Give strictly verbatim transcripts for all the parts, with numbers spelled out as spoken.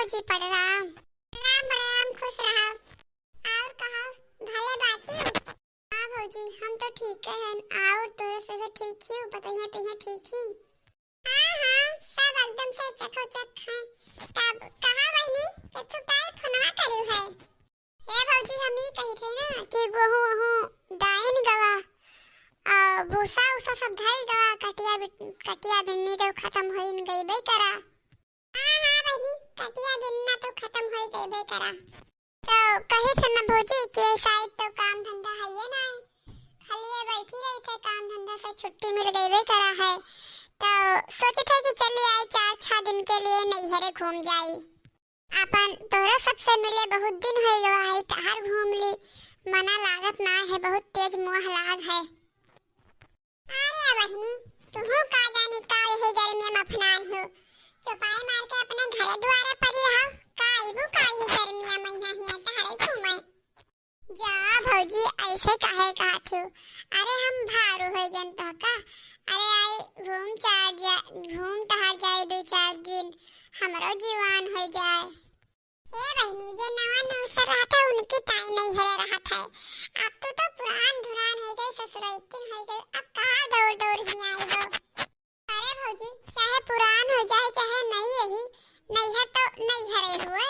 जी प्रणाम। प्रणाम, प्रणाम, खुश रहा। और कहा, भले बाटी हो? हाँ भौजी, हम तो ठीक है, और तोरे से भी ठीक ही हो, बताइए, तो ये ठीक ही? हाँ, हाँ, सब एकदम से चकोचक हैं। तब कहा बहनी कि तू काहे फोनवा करी है? हे भौजी, हम ई कही थे ना कि गोहूँ ओहूँ डाइन गवा, आ, भूसा उसा सब धई गवा, कटिया बिन-, कटिया बिन्नी तो खत्म होइन गई बे करा। हाँ, हाँ बहनी, कटिया बिनना तो खत्म होई गई बे करा। तो कही थे ना भौजी कि शायद तो काम धंधा है ये ना है, खाली ये बैठी रही थे, काम धंधा से छुट्टी मिल गई बे करा है। तो सोचे थे कि चली आई चार छह दिन के लिए नैहरे घूम जाई। अपन तोहरा सबसे मिले बहुत दिन हो गवा है, टहर घूम ली, मना लागत ना है, बहुत तेज मुँह लाग है। अरे बहिनी, तुहू का जानी का यही गर्मी में अफनान हो, चौपाई मार के अपने घरे दुआरे पड़ी रहो, का आइबू का यही गर्मी में यहाँ हिया टहरे घूमे? जा भौजी, ऐसे काहे कहत हो? अरे हम भारू हो गन तो का? अरे आई घूम चार जा, घूम टहर जाए दो चार दिन, हमरो जीवान हो जाए। ए बहिनी, जे नवा नौसर रहत है उनकी ताई नैहरे रहत है। अब तू तो पुरान धुरान हो गई, ससुरैतिन हो गई, अब कहाँ दौड़ दौड़ ही आई दो? अरे भौजी, चाहे पुरान हो जाए चाहे नई, यही नैहर तो नैहरे हुए।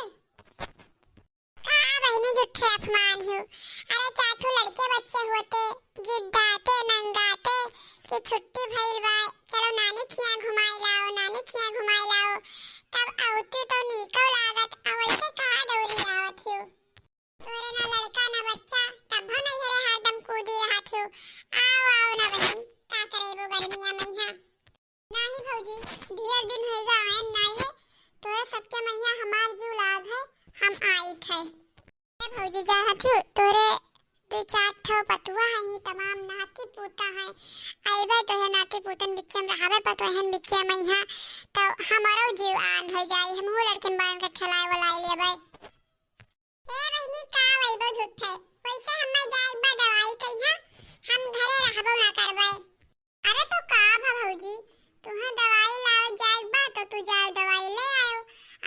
का बहिनी झूठे अफमान हो? अरे चार ठो लड़के बच्चे होते, जिद्दाते नंगाते कि छुट्टी भइल बा, चलो नानी खिया घुमाई लाओ, नानी खिया घुमाई लाओ, तब अउतू तो नीको लागत, आ वैसे का दौरी आवत हो? तोरे ना लड़का ना बच्चा, तब हो नैहरे हरदम कूदी रहत हो। आओ, आओ ना बहिनी, का करेबो गर्मिया में यहाँ? नाही भौजी, ढेर दिन होइगा आयन नाही है। तोरे सबके मैया हमार जीव लाग है, हम आइत है। ए भौजी, जाहत हूँ, तोरे दो चार ठो पतुआ है, ही तमाम नाती पूता है। आइबे तोहे नाती पूतन बिच्चे में रहबे, पतोहन बिच्चे मैया, तो हमारो जीव आन हो जाई, हमहू लड़किन बालन के खेलाए वलाए लेबे। हे बहिनी, का वैभव झूठे? वैसे हम्मे जाए बा दवाई कहिया, हम घरे रहबो ना करबे। अरे तो का भा भौजी, तुहे दवाई लावे जाए बा तो तू जाओ दवाई ले आओ।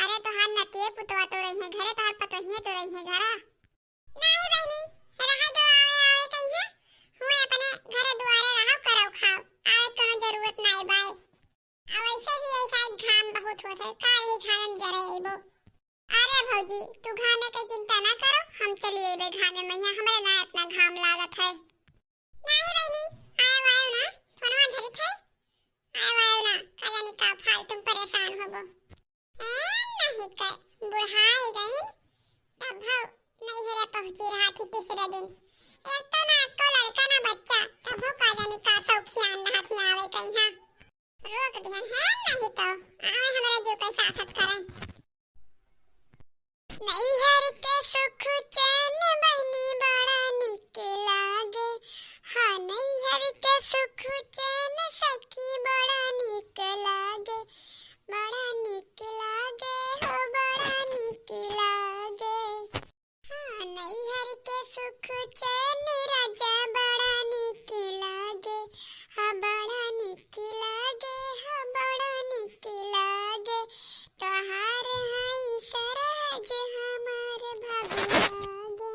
अरे तोहार नतिये पुतवा तो रही है घरे, तोहार पतोहिए तो रही है घरा। नहीं बहिनी, रहा दो आवे आवे कहिया, हुए अपने घरे दुआरे रहो करो खाओ, आवे कोनो जरूरत नाई बाय। आ वैसे भी ऐसा घाम बहुत होत है, का यही घाम में जरे अइबो? अरे भौजी, तू घामे के चिंता ना करो, हम चली अइबे घामे में, यहाँ हमरे ना इतना घाम लागत है। नाही बहिनी, आयो आयो ना, फोनवा धरी थे, आयो आयो ना, का जानी का फालतू में परेशान होबो। ए, नहीं के, बुढ़ाई गई, तब हो नैहरे पहुँची रहा थी तीसरे दिन। एक तो ना एको लड़का ना बच्चा, तब हो का जानी का शौखियान रहा थी आवे कहिया। रोक दिहन है, नहीं तो आवे हमरा जीव के साथत करे। नैहर के सुख चैन बहिनी बड़ा निक लागे, हाँ नैहर के सुख चैन सखी बड़ा निक लागे, बड़ा निक लागे हो बड़ा निक लागे। हाँ, नैहर के सुख चैन राजा बड़ा निक लागे, हाँ, बड़ा निक लागे, हाँ, बड़ा निक लागे। तोहार हई सरहज हमार भाभी लागे।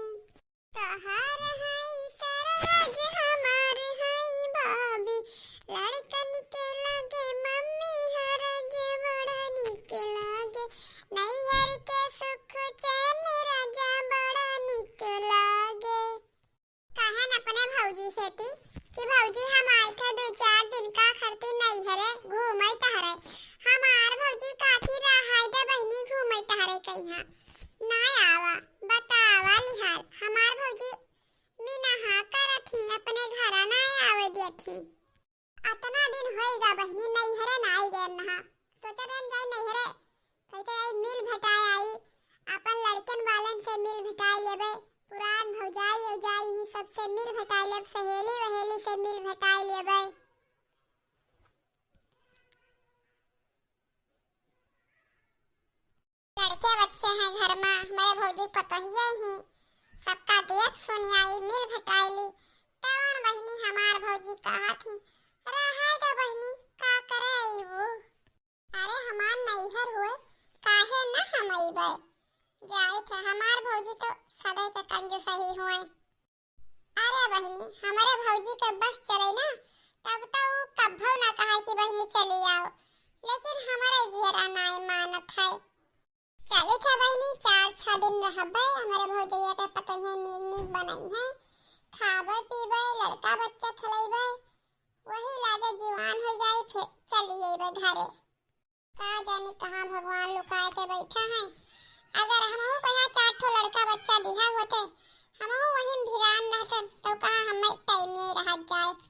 तोहार हई सरहज हमार हई भाभी, लड़कन के लगे मम्मी हरज बड़ा निक लागे। नैहर के सुख चैन राजा बड़ा निक लागे। कहन अपने भौजी से ती कि भौजी हम आए थे दो चार दिन का खरती नैहरे घूमे टहरे। हमार भौजी काथी रहाई दे बहिनी घूमे टहरे कहिया। ना आवा, बतावा लिहाल। हमार भौजी मीना हाँ करत ही, अपने घरा ना आवे देत ही। अतना दिन होइगा बहिनी, नैहरे ना आई गए नहा। सोचत रहन जाई नैहरे, कैसे आई मिल भेटाए आई, अपन लड़कन वालन से मिल भेटाए लेबे, पुरान भौजाई औजाई ही सबसे मिल भेटाए लेब, सहेली वहेली से मिल भेटाए लेबे। लड़के बच्चे हैं घर में, हमरे भौजी पतोहिए ही, सबका देख सुन आई, मिल भेटाइली। तवन बहिनी हमार भौजी कहा थी, रहे दे बहिनी, का करे आई वो? अरे हमार नैहर हुए, का काहे ना हम अइबे? जाइत है, हमार भौजी तो सदै के कंजूस ही हुए। अरे बहिनी, हमरे भौजी के बस चले ना, तब तो उ कभो ना कहे कि बहिनी चली आओ, लेकिन हमरे जियरा नाय मानत है। चलित है बहिनी, चार छह दिन रहबे, हमरे भौजैया के पतोहिया नीक नीक बनइहैं, खाबे पीबे, लड़का बच्चा खेलैबे, वही लागे जुआन हो जाई, फिर चली अइबे घरे। का जानी कहाँ भगवान लुकाए के बैठा है। अगर हमहू कहाँ चार ठो लड़का बच्चा लिहा होते, हमहू वहीं भिरान रहते, तो कहाँ हमें टाइम ही रह जाए।